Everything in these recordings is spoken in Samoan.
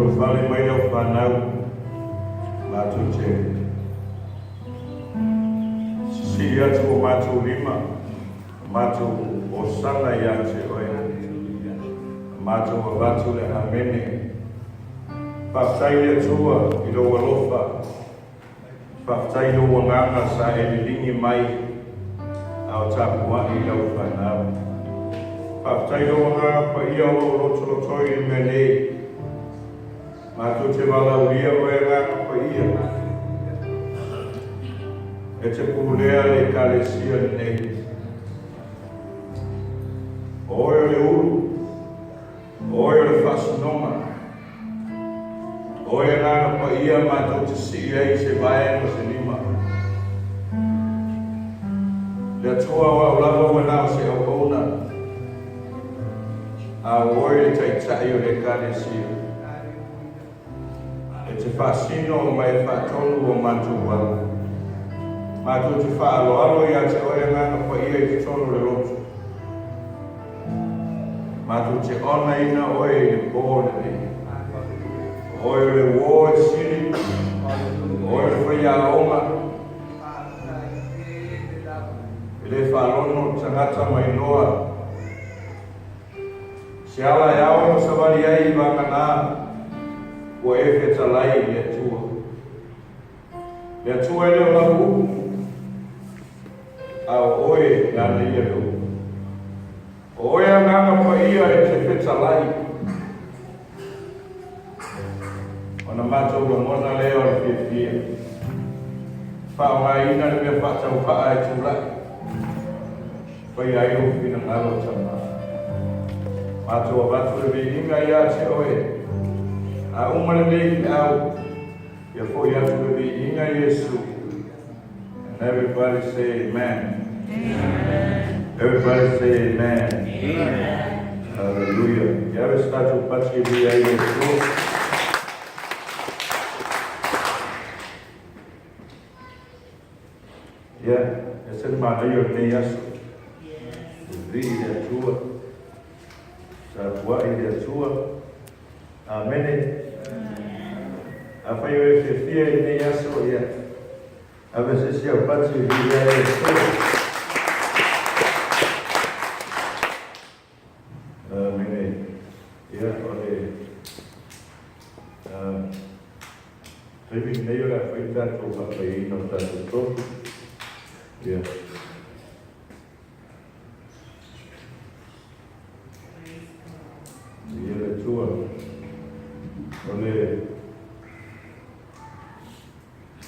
Lotoifale mai lau fanau, matou te sisii atu o matou lima, o matou osana ia te oe, o matou avatu le Amene. Faafetai i le Atua i lou alofa, faafetai i lou agaga sa e liligi mai a o tapuai i lau fanau. Faafetai i lou agaga paia o lo o lotolotoi i le mea nei. Matou te valaaulia oe Agaga Paia e te pulea le Ekalesia lenei. O oe o le ulu, o oe o le faasinoga, o oe Agaga Paia matou te sii ai se vae ma se lima. Le Atua o au lava ua na o se auauna. A o oe le Taitai o le Ekalesia, e te faasino ma e faatonu o matou ala. Matou te faaaloalo ia te oe Agaga Paia i totonu o le lotu. Matou te onaina oe i le pō lenei. O oe o le uō e sili, o oe o le faiaoga, E le faalono tagata mai loa se ala e ao ma savali ai i vagana ua e fetalai i le Atua. Le Atua e le o lau upu, a o oe e ana ia le upu. O oe Agaga Paia e te fetalai. Ona matou lagona lea o le fiafia. Faaaogaina le mea faatauvaa e tulai. Faia ai lou finagalo Tama. Matou avatu le viiga ia te oe. A uma lenei feau, ia foi atu le viiga i Iesu. And everybody say amen. Amen. Everybody say amen. Amen. Hallelujah. Ia ave se tatou pati e viia ai le Atua. Ia, e se le manaia o lenei aso. Vivii le Atua. Tapuai le Atua. Amene. Afai o e fiafia i lenei aso, ia, ave se isi au pati e viia ai le Atua. Amene. Ia, o le taimi lenei o le a fai le tatou faapaiaina o tatou tofi. Ia. Ia le Atua. O le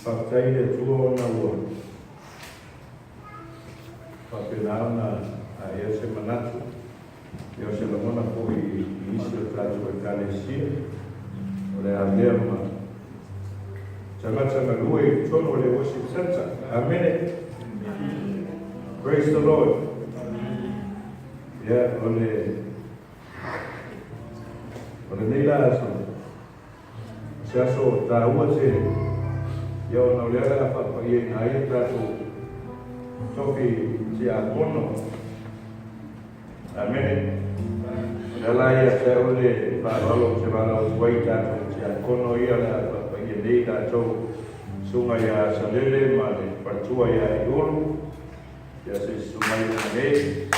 faafetai i le Atua ona ua faapena ona aea se manatu, ia o se lagona foi i isi o tatou Ekalesia, o le avea ma tagata galue i totonu o le worship center. Amene. Praise the Lord. Ia, o le o lenei la aso, o se aso taua tele, ia ona o lea o le a faapaiaina ai le tatou tofi tiakono. Amene. O lea la ia te au le faaaloalo ou te valaau atu ai i tatou tiakono ia o le a faapaia nei latou susuga ia Salele ma le faletua ia Iulu. Ia se i susu mai luma nei.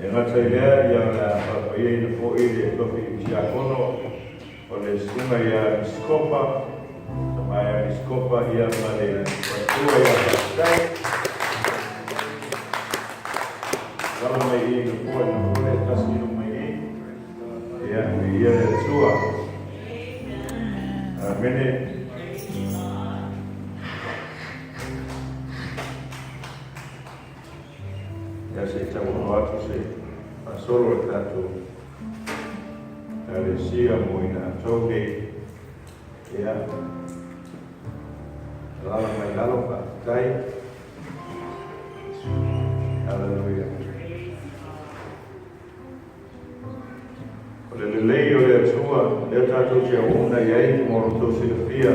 E gata i lea, ia o le a faapaiaina foi le tofi tiakono o le susuga ia Miskopa, tama ia Miskopa ia ma le faletua ia Faafetai. Lala mai i nofoa i nofoa lea tasi i luma i i. Ia, viia le Atua. Amene. Ia se i tauono atu se faasolo le tatou Ekalesia mo i latou nei. Ia, alaala mai lalo, faafetai. Hallelujah. O le lelei o le Atua, lea tatou te auauna i ai mo lo outou silafia.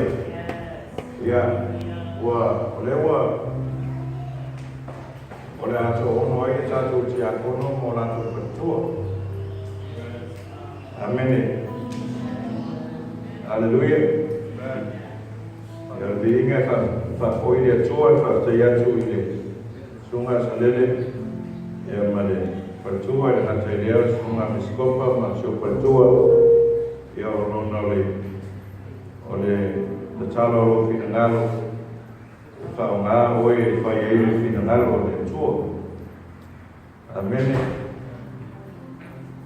Ia, ua, o lea ua, o le a toaono ai le ai tatou tiakono ma o latou faletua. Amene. Aleluia. Ia, o le viiga e faafoi i le Atua, e faafetai atu i le Susuga a Salele ia ma le faletua, e le gata i lea o le Susuga a Mesikopa ma si ou faletua, ia o lona o le tatalo o lou finagalo e faaaoga oe e fai ai le finagalo o le Atua. Amene.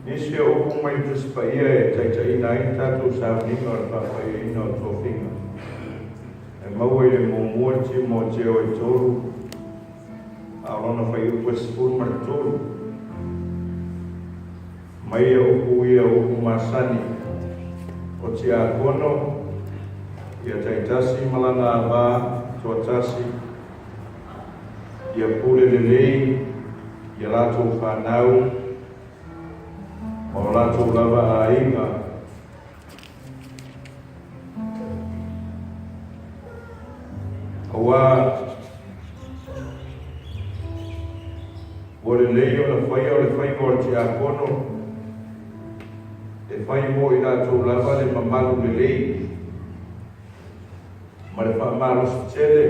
Nisi o upu mai le Tusi Paia e taitaiina ai le tatou sauniga o le faapaiaina o tofiga. E maua i le muamua Timoteo e 3, a o lona fuaiupu e 13. Mai ia upu ia o upu masani, o tiakono, ia taitasi ma lana ava toatasi, ia pule lelei ia latou fanau ma o latou lava aiga. Auā ua lelei ona faia o le faiva o le tiakono e fai mo i latou lava le mamalu lelei ma le faamalosi tele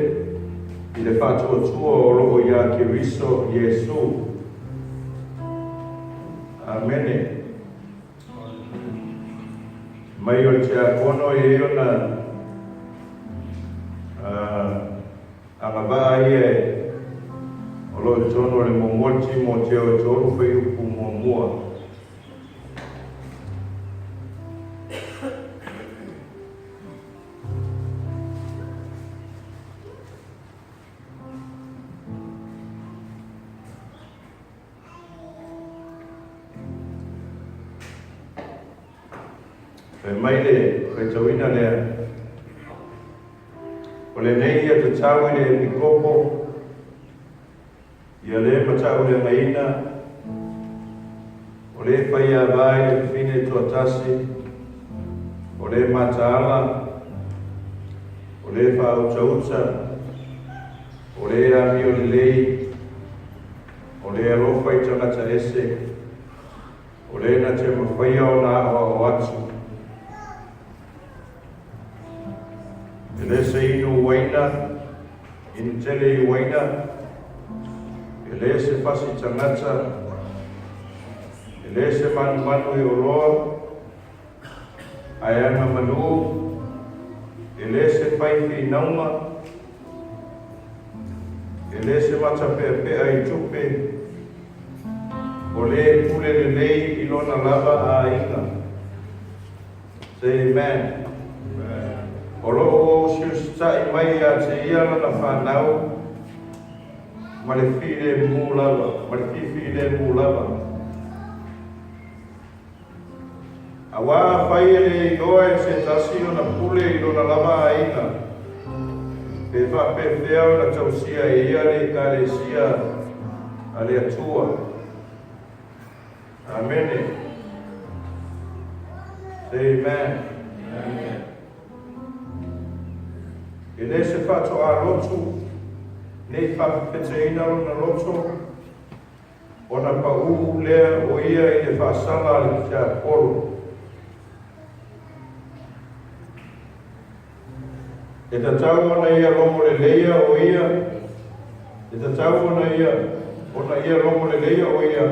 i le faatuatua o lo o iā Keriso Iesu. Amene. Mai o le tiakono e i ai ona agavaa ia o lo o i totonu o le muamua Timoteo e 3 fuaiupu muamua. Fai mai le faitauina lea, O lenei ia tatau i le epikopo, ia le matauleagaina, o le faiava i le fafine toatasi, o le mataala, o le faautauta, o le amio lelei, O le alofa i tagata ese, o le na te mafaia ona aoao atu. E le se inu uaina, inu tele i uaina, e le se fasi tagata, e le se manumanu i oloa, ae aga manu, e le se fai finauga, E le se matapeapea i tupe, o le pule lelei i lona lava aiga. Say amen. O lo o usiusitai mai ia te ia lana fanau ma le filemu lava, ma le fifilemu lava. Auā afai e le iloa e se tasi ona pule i lona lava aiga, pe faapefea ona tausia e ia le Ekalesia a le Atua. Amene. Say amen. Amen. E le se faatoā lotu, nei faapepetseina lona loto, Ona paʻū lea o ia i le faasala a le tiapolo. E tatau ona ia logo leleia o ia, e tatau ona ia, ona ia logo leleia o ia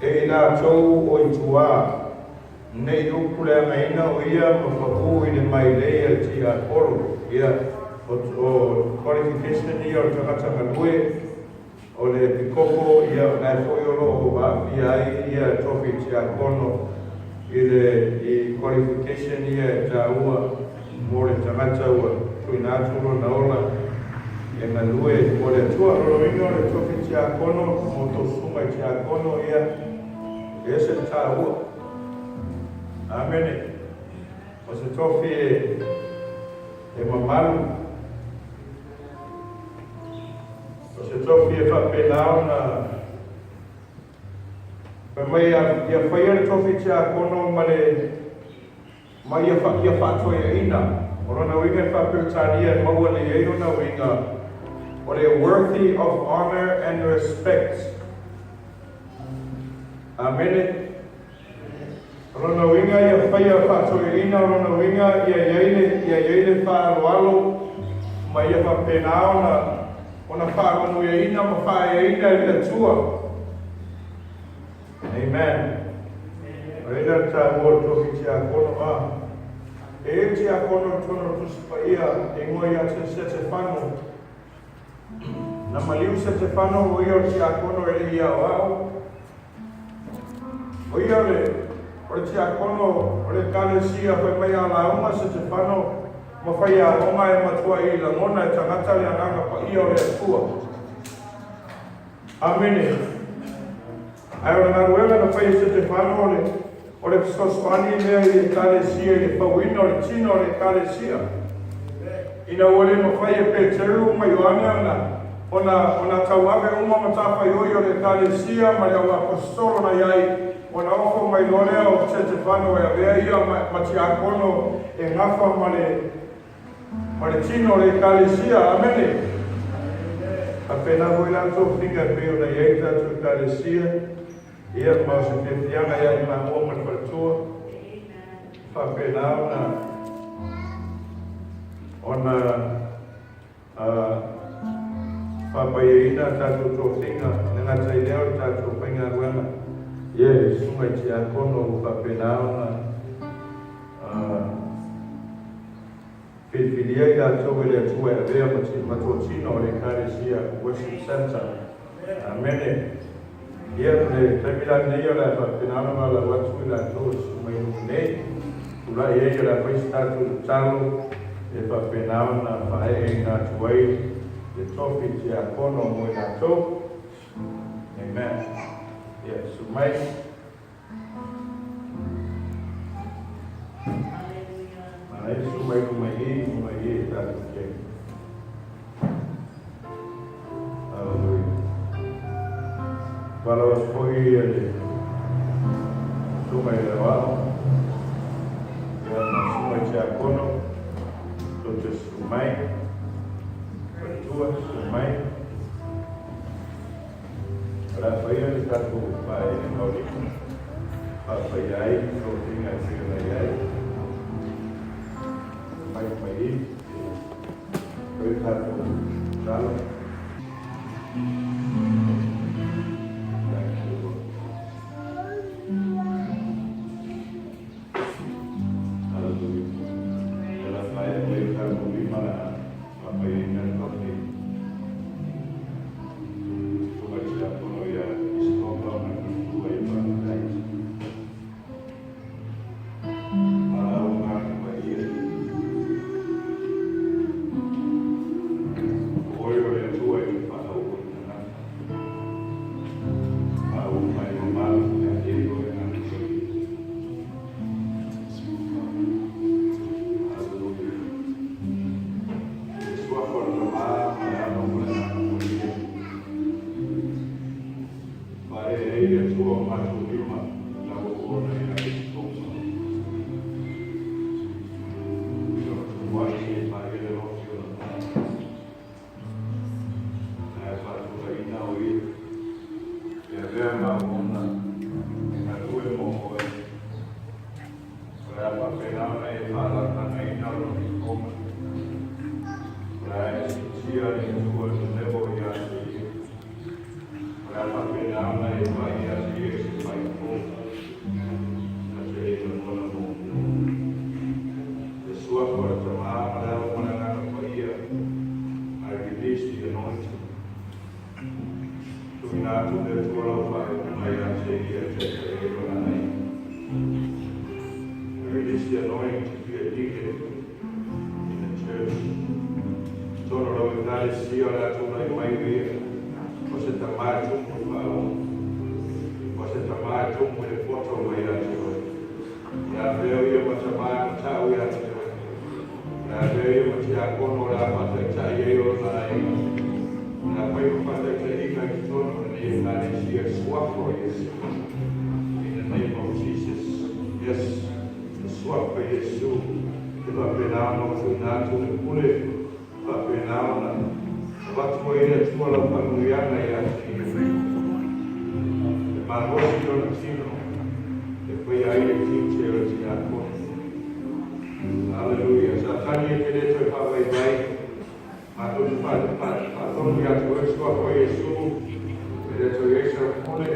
e i latou o i tuā, ne i upu leagaina o ia ma paʻū i le mailei a le tiapolo. Ia, o qualification ia o le tagata galue. O le epikopo, ia, o lena foi o lo o aafia ai ia tofi tiakono i le i qualification ia e taua mo le tagata ua tuuina atu lona ola e galue mo le Atua. O lona uiga o le tofi tiakono mo tou susuga i tiakono, ia, e ese le taua. Amene. O se tofi e mamalu. O se tofi e faapena ona fai mai ia faia le tofi tiakono ma le ma ia fa, ia faatoeaina. O lona uiga e faa-Peretania e maua nei ai lona uiga. o le worthy of honor and respect. Amene. O lona uiga ia faia faatoeaina, o lona uiga ia i ai le, ia i ai le faaaloalo ma ia faapena ona, ona faamanuiaina ma faaeaina e le Atua. Amen. O le le taua o le tofi tiakono a. E i ai tiakono i totonu o le Tusi Paia e igoa ia te Setefano. Na maliu Setefano o ia o le tiakono e le i aoao. O ia le, o le tiakono o le Ekalesia fai mai a lauga Setefano ma faiaoga e matuai lagona e tagata le Agaga Paia o le Atua. Amene. Ae o le galuega na fai e Setefano o le, o le fesoasoani lea i le Ekalesia i le fauina o le tino o le Ekalesia. Ina ua le mafai e Peteru ma Ioane ona, ona, ona tauave uma matafaioi o le Ekalesia ma le au Aposetolo na i ai, ona ofo mai loa lea o Setefano e avea ia ma, ma tiakono e gafa ma le, ma le tino o le Ekalesia. Amene. Faapena foi la tofiga e pei ona i ai le tatou Ekalesia, ia ma o se fiafiaga ia i maua ma le faletua. Faapena ona ona faapaiaina a tatou tofiga, e le gata i lea o le tatou faigaluega, ia i le susuga i tiakono ua faapena ona filifilia i latou e le Atua e avea ma totino o le Ekalesia Worship Centre. Amene. Ia, o le taimi la lenei o le a faapena ona valaau atu i latou e susu mai i luma nei. Tulai ai o le a fai se tatou tatalo e faapena ona faaeeina atu ai le tofi tiakono mo i latou. Amen. Ia, susu mai. Manaia susu mai luma i i, luma i i e tatou te. Hallelujah. Valaau atu foi ia le susuga i le aoao, ia ma susuga i tiakono, tou te susu mai, faletua susu mai. O le a faia le tatou faaeaina o lima, faapaia ai tofiga e pei ona i ai. Mai mai i, fai le tatou tatalo. Thank you, Lord. Hallelujah. O le a faia le tatou lima la faapaia le tofi. Susuga i Tiakono ia Isikopa ma le faletua ia Faafetai. Valaau agaga paia. O oe o le Atua e te faauu i tagata. Faauu mai mamalu e ate ai oe agaga paia. Hallelujah. I le suafa o le Tama ma le Alo ma le Agaga Paia. Faaee ai le Atua o matou lima i lau auauna ia Isikopa. Ua i e faaele lofi o lana tagata. Ae faatulaina o ia e avea ma auauna e galue mo oe. O le a faapena ona e faalatagaina lona ifoma. O le a e siitia le Atua i le levo ia te ia. O le a faapena ona e vaai ia te ia i se faifo na te le lagona muamua. Le suafa o le Tama ma le Alo ma le Agaga Paia, I release the anointing. Tuuina atu le Atua lau faaiuga ia te ia e taitai ai lona aiga. I release the anointing to be a deacon in the church. Totonu o lau Ekalesia o le a tulai mai o ia, o se tama e tumu i faalogo, o se tama e tumu i le poto mai ia te oe. Ia avea o ia ma tama e matau ia te oe. O le a avea ia ma tiakono o le a faataitai ai lona aiga. O le a fai ma faataitaiga i totonu o lenei Ekalesia i suafa o Iesu. In the name of Jesus. Yes, le suafa Iesu e faapena ona ou tuuina atu le pule, faapena ona Avatu ai e le Atua lau faamanuiaga ia te ia. E malosi lona tino e faia ai le tiute o le tiakono. Aleluia. Satani e te le toe faavaivai. Matou te faatonu ia te oe i le Suafa o Iesu, e le toe i ai sau pule,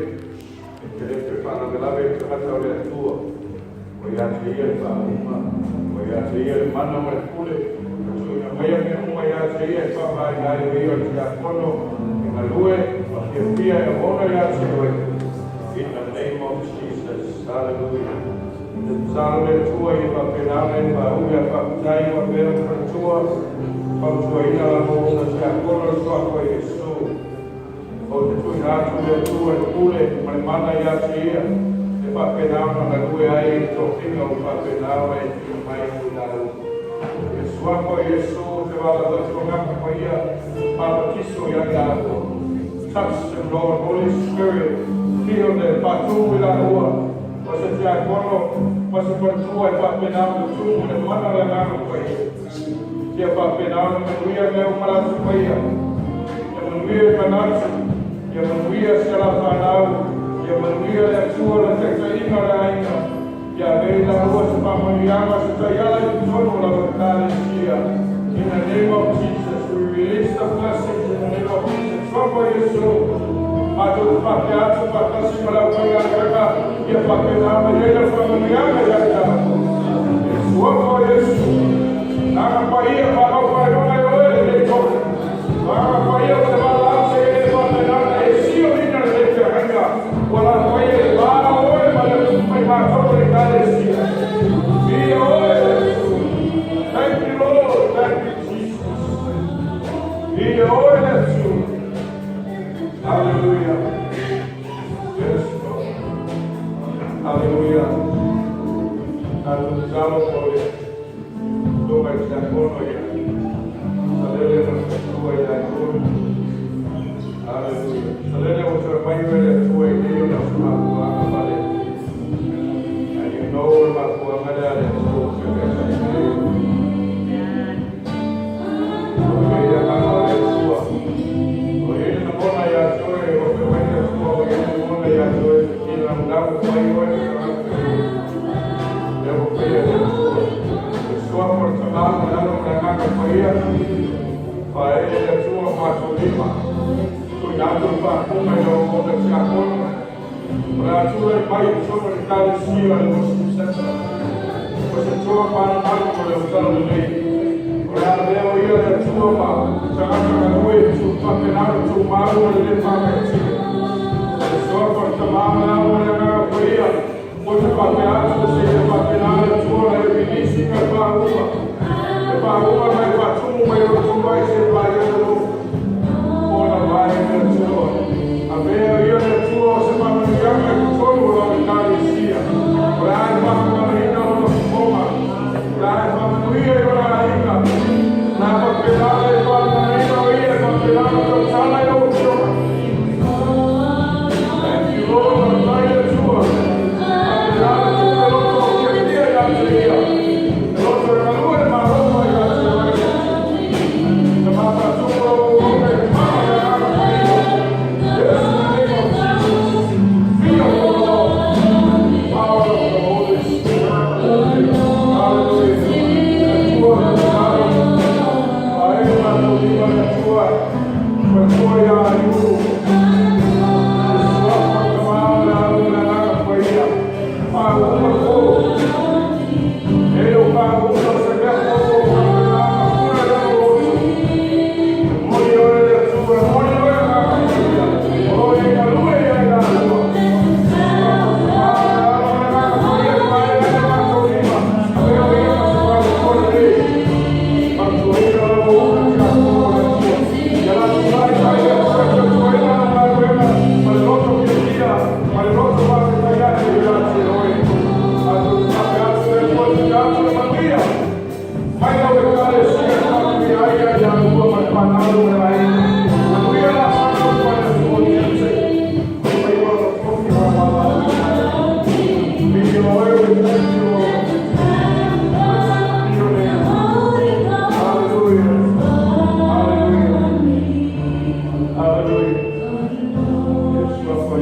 e te le toe faalavelave i tagata o le Atua. Ua ia te Ia le faauuga, ua ia te Ia le mana ma le pule, ua tuuina maia mea uma ia te Ia e faaaogaina ai o Ia o le tiakono, e galue ma fiafia e auauna ia te oe. In the name of Jesus. Hallelujah. Te tatalo le Atua ia faapena ona e faaui a faafetai ua avea ma faletua, fautuaina la maua tiakono i le Suafa o Iesu. Ou te tuuina atu i le Atua le pule ma le mana ia te Ia, e faapena ona galue ai i le tofiga ua faapena ona e tuuina mai mo i laua. I le Suafa o Iesu te valaau atu Agaga Paia, papatiso ia i laua. Touch them, Lord, Holy Spirit, heal them, faatumu i laua. O se tiakono, ma se faletua e faapena ona tumu le mana o le Agaga Paia. Ia faapena ona manuia mea uma latou faia. Ia manuia i manatu, ia manuia si a la fanau, ia manuia le Atua le taitaiga o le aiga. Ia avea i laua se faamanuiaga se taiala i totonu o lau Ekalesia. In the name of Jesus, we release the blessings in the name of Jesus. Suafa Iesu, matou te faapea atu faatasi ma le aufaigaluega, ia faapena ona i ai le faamanuiaga ia i latou. I le Suafa o Iesu, Agaga Paia, faamaufainoga e oe lenei tofi. Agaga Paia o te valaau se i e faapena ona e sioina lenei feagaiga. Ua la paia i va oe ma le mai matou o le Ekalesia. Viia oe le Atua. Thank you, Lord. Thank you, Jesus. Viia oe le Atua. Hallelujah. Yes, Lord. Hallelujah. Tatou tatalo mo le tonga i tiakono ia. Salele ma le faletua ia i tolu. Hallelujah. Salele ua toe mai oe le Atua i nei ona o se mafuaaga fale. And you know le mafuaaga lea le Atua ua feagai ai. O ia ia agaga o le Atua. O ia le lagona ia te oe, o fe mai le Atua, o ia le lagona ia te oe, i le lagolago mai oe le tagata. Lea ua faia le Atua. Le suafa o le Tama ma le Alo ma le Agaga Paia, faaee le Atua ma matou lima. Tuuina atu le faapuga i lau auauna tiakono. O le a tulai mai i totonu o le Ekalesia o le Worship Center. O se toa malumalu mo le autala lelei. O le a avea o ia le Atua ma tagata galue i tu faapena ona tumau ma le le faagaeetia. O le suafa o le Tama ma le Alo ma le Agaga Paia, o te faapea atu se ia faapena le Atua na e release ina le faauuga. Le faauuga mai faatumu mai o tumai se paia le ona vai le Atua. Avea ia le Atua o se faamanuiaga i totonu o lau Ekalesia. O le a e faamagaloina lona fofoga. O le a e faamanuia i lona aiga. O le a faapena e faamagaloina o ia e faapena ona tautala i lau Afioga.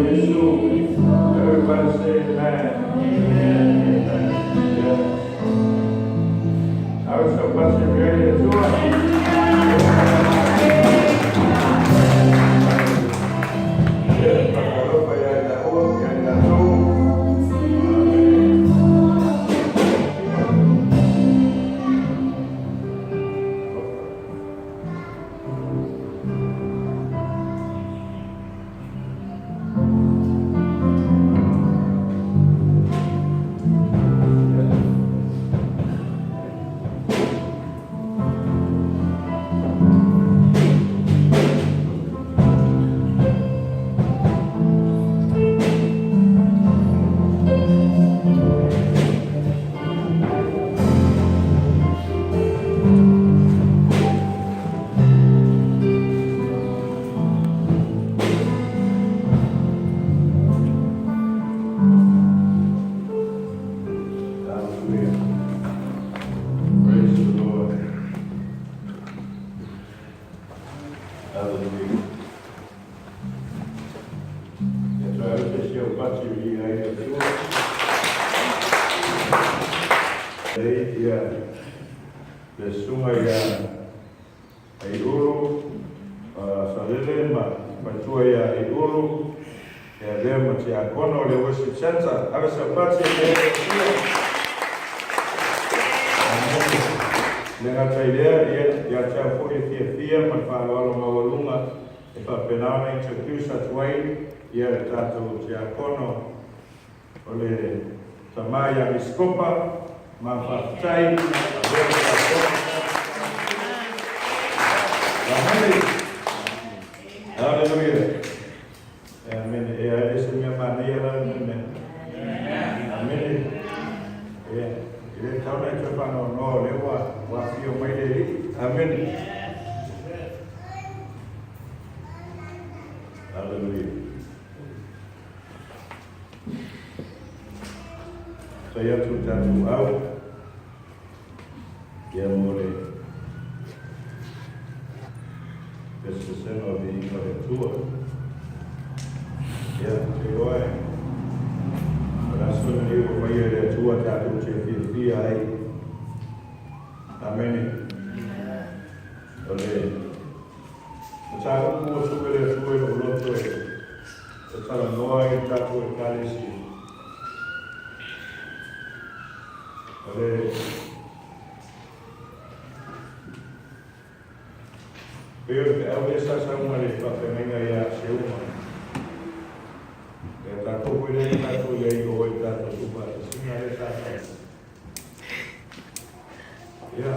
Iesu. Everybody say amen. Amen. Yeah. Ave sau pasi via i le Atua. Ia, faatalofa ia i taua, ia i tatou. Amene. Hallelujah. Praise the Lord. Hallelujah. Ia toe ave se isi au pasi viia ai le Atua. Lei ia le susuga ia Aiulu Salele ma faletua ia Aiulu e avea ma tiakono o le Worship Centre. Ave sau pasi e viia ai le Atua. Amene. Le gata i lea, ia, ia te au foi le fiafia ma le faaaloalo maualuga e faapena ona introduce atu ai ia le tatou tiakono o le tama ia Miskopa ma faafetai avea ma tiakono. Amene. Hallelujah. Amene. E a e le se mea manaia la lenei mea. Amene. Ia, e le tatau ona e toe faanoanoa o lea ua ua afio mai le Alii. Amene. Hallelujah. Faafetai atu i le tatou au ia mo le pesepesega o viiga o le Atua. Ia, ou te iloa e o le aso lenei ua faia e le Atua tatou te fiafia ai. Amene. O le mataupu ua tuu e le Atua i lou loto e e talanoa ai i le tatou Ekalesia. O le Pei o le feau lea sa sau mai le faafeagaiga ia Seuma. Ia tatou foi lea na tatou i ai i o i le tatou tuufaatasiga lea sa fai. Ia,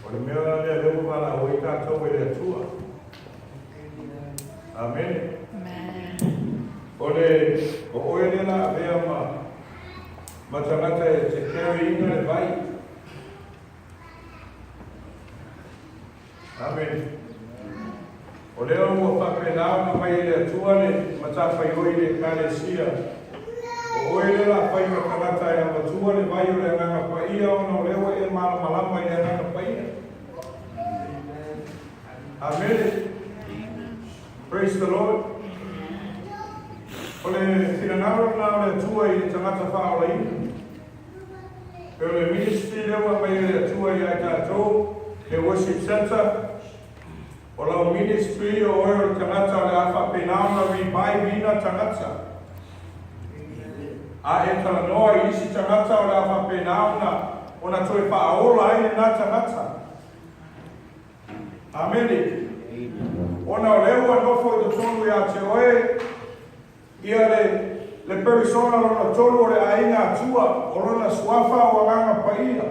o le mea la lea lea ua valaau ai tatou e le Atua. Amene. O le, o oe lea la avea ma, ma tagata e te carry ina le vai. Amene. O lea ua faapena ona mai e le Atua le matafaioi i le Ekalesia. O oe lea la fai ma tagata e avatua le vai o le Agaga Paia ona o lea ua e malamalama i le Agaga Paia. Amene. Praise the Lord. O le finagalo lena o le Atua i le tagata faaolaina. E o le ministry lea ua aumai e le Atua ia i tatou, le worship centre. O lau ministry o oe o le tagata o le a faapena ona revive ina tagata. A e talanoa i isi tagata o le a faapena ona ona toe faaola ai lena tagata. Amene. Ona o lea ua nofo i totonu ia te oe Ia le, le perisona lona tolu o le aiga Atua, o lona suafa o Agaga Paia.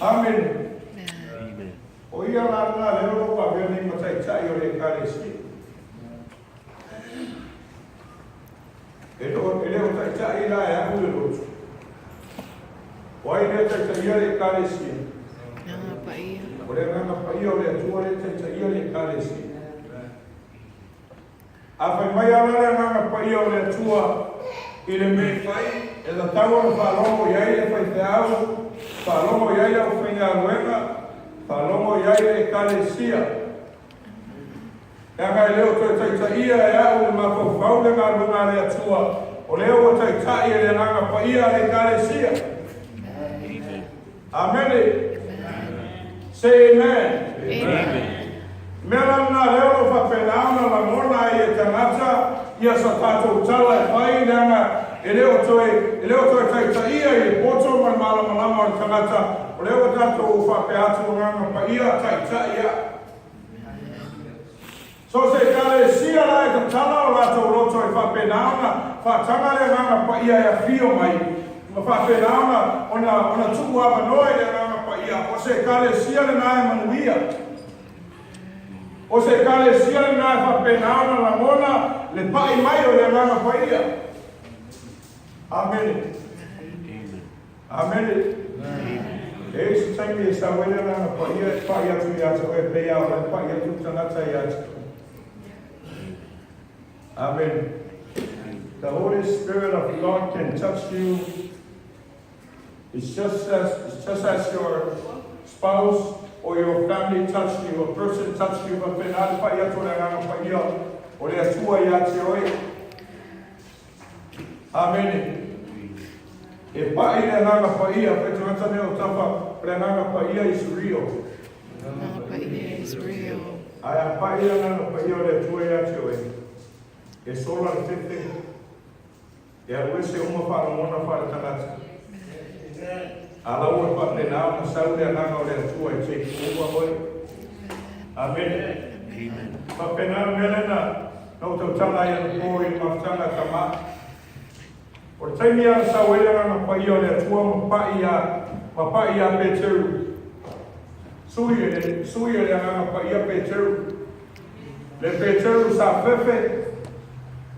Amene. O ia la lena lea o lo o avea nei ma taitai o le Ekalesia. E, no, e le o taitai la e aʻu le lotu. O ai lea taitaia le Ekalesia? O le Agaga Paia o le Atua lea taitaia le Ekalesia. A fai mai ana le Agaga Paia o le Atua i le mea e fai, e tatau ona faalogo i ai le faifeau, faalogo i ai le aufaigaluega, faalogo i ai le Ekalesia. Leaga e le o toe taitaia e a'u le mafaufau le galuega a le Atua, o lea ua taitai e le Agaga Paia a le Ekalesia. Amene. Say amen. Amen. Mea la lena lea o lo o faapena ona lagona ai e tagata ia sa tatou tala e fai, leaga e le o toe, e le o toe taitaia i le poto ma le malamalama o le tagata, o lea ua tatou faapea atu, Agaga Paia, taitai a'u. So se Ekalesia la e tatala o latou loto e faapena ona faataga le Agaga Paia e afio mai, ma faapena ona, ona, ona tuu avanoa i le Agaga Paia, o se Ekalesia lena e manuia. O se Ekalesia lena e faapena ona lagona le pai mai o le Agaga Paia. Amene. Amene. E i ai se taimi e sau ai le Agaga Paia e pai atu ia te oe e pei lava o la e pai atu le tagata ia te oe. Amene. The Holy Spirit of God can touch you. It's just as, it's just as your spouse or your family touch you, a person touch you, faapena le pai atu o le Agaga Paia o le Atua ia te oe. Amene. E paʻi le Agaga Paia, fai tagata nei o tafa, o le Agaga Paia is real. Agaga Paia is real. Ae a paʻi le Agaga Paia o le Atua ia te oe, e sola le fefe, e alu ese uma faalogona faaletagata. A la ua faapena ona sau le Agaga o le Atua e take over oe. Amene. Faapena le mea lena na ou tautala ai anapo i le mafutaga a Tama. O le taimi lava na sau ai le Agaga Paia o le Atua ma paʻi iā, ma paʻi iā Peteru. Sui e le, sui e le Agaga Paia Peteru. Le Peteru sa fefe,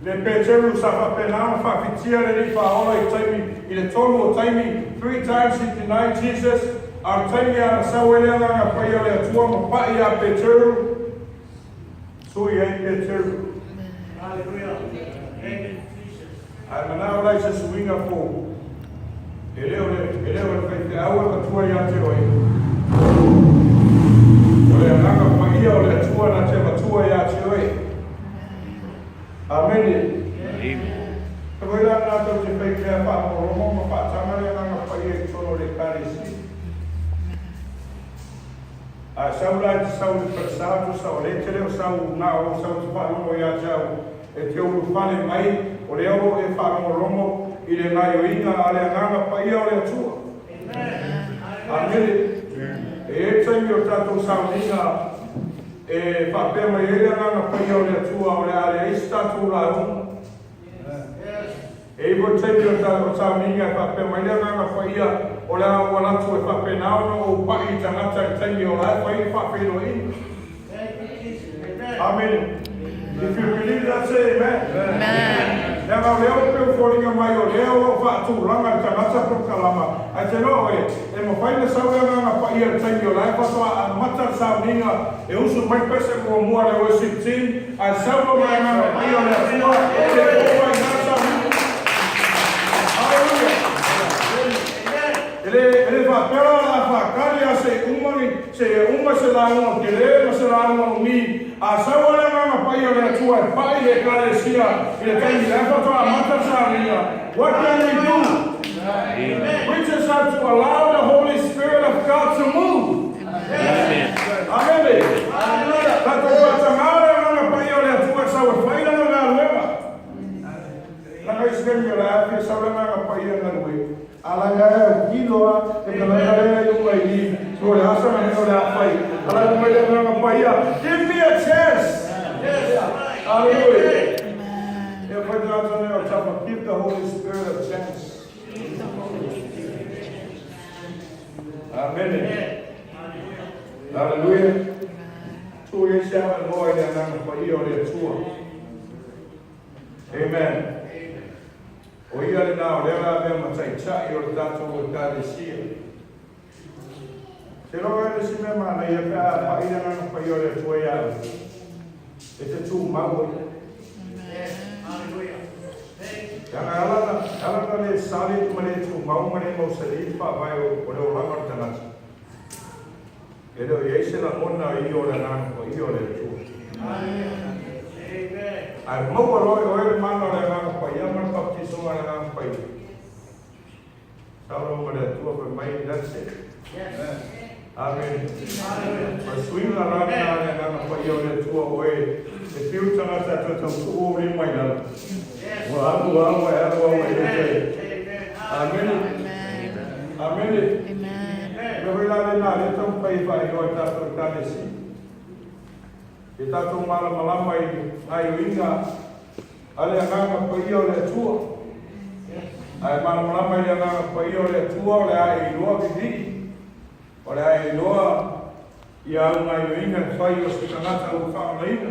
le Peteru sa faapena ona faafitia le Alii Faaola i taimi, i le tolu o taimi, three times he denied Jesus, a o le taimi lava na sau ai le Agaga Paia o le Atua ma paʻi iā Peteru, sui ai Peteru. Ae manao la i se suiga fou, e le o le, e le o le faifeau e matua ia te oe. O le Agaga Paia o le Atua na te matua ia te oe. Amene. Ka wai la tatou te whai mea whaalogologo ma whaatanga le Agaga Paia i totonu o le Ekalesia. A sau la e te sau i le falesa tusa o lea e te le o sau na o sau te faalogo ia te au e te ulufale mai o lea o lo o e faalogologo i le gaioiga a le Agaga Paia o le Atua. Amene. E i ai le taimi o tatou sauniga e faapea mai ai le Agaga Paia o le Atua o le a leai se tatou lauga. E iwa taimi o ta o sauniga e faapea mai le Agaga Paia o le a ou alatu e faapena ona ou paʻi i tagata i le taimi o la e fai le faafeiloaiga. Amene. If you believe that, say amen. Amen. Leaga o lea o peu foliga mai o lea o lo o faatulaga le tagata polokalama, ae te iloa oe, e mafai ona sau le Agaga Paia i le taimi o la e faatoa amata le sauniga e usu mai pese muamua a le worship team, Ae sau lona Agaga Paia o le Atua e ofa i na sauniga. Haleluia! E le, e le faapea la o le a faakali a se i uma ni, se ia uma se lauga o tele ma se lauga o umi, a sau lava le Agaga Paia o le Atua e paʻi le Ekalesia i le taimi la e faatoa amata le sauniga. What can we do? We just have to allow the Holy Spirit of God to move. Amene. Tatou faatagā le Agaga Paia o le Atua e sau e fai lana galuega. Laga i se taimi o le a fia sau le Agaga Paia e galue. A laga e au kilo a e tagata lea i luga i i, so o le a sana mea o le a fai. A laga mai le Agaga Paia, give me a chance. Hallelujah. Ia fai tagata nei o tapa, give the Holy Spirit a chance. Amene. Haleluia. Tuu i ai se avanoa i le Agaga Paia o le Atua. Amen. O ia lena o lea la avea ma taitai o le tatou Ekalesia. Te iloa oe le isi mea manaia pe a pai le Agaga Paia o le Atua ia oe, e te tumau ai. Leaga e ala ona, e ala ona le solid ma le tumau ma le mausali le faavae o le olaga o le tagata. E le o i ai se lagona i o le Agaga Paia o le Atua. Ae maua loa e oe le mana o le Agaga Paia ma le papatisoga o le Agaga Paia. Saunoa ma le Atua fai mai, that's it. Amene. O le suiga la lena a le Agaga Paia o le Atua o oe e fiu tagata e toe tautuu ou lima i lalo. Ua alu alu ae alu au e le toe. Amene. Amene. Amen. O le mea foi la lena lea e taumafai e faailoa i tatou Ekalesia. Ia tatou malamalama i gaioiga a le Agaga Paia o le Atua. Ae malamalama i le Agaga Paia o le Atua, o le a e iloa vivii, o le a e iloa ia au gaioiga e fai o se tagata ua faagalaina.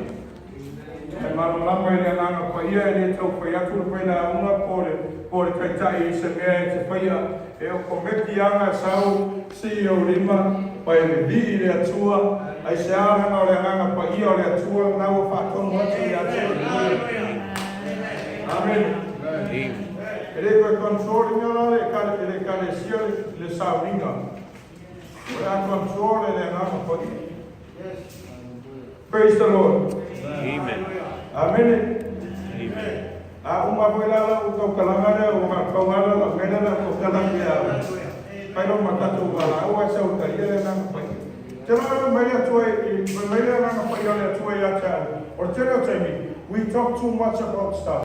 Ae malamalama i le Agaga Paia e le tau fai atu le failauga po o le taitai i se mea e te faia e okomeki aga e sau sii ou lima ma e vivii i le Atua. Aisea? Leaga o le Agaga Paia o le Atua lena ua faatonu atu ia te oe. Amene. E le toe control ina la le le Ekalesia le sauniga. O le a control e le Agaga Paia. Praise the Lord. Amen. Amene. Amen. A uma foi la lau tautalaga lea ua pau lava lau mea lea tautalaga ia fai lo ma tatou valaau ae sau talia le Agaga Paia. Te loa mai le Atua i mai le Agaga Paia o le Atua ia te au. O le tele o taimi, we talk too much about stuff.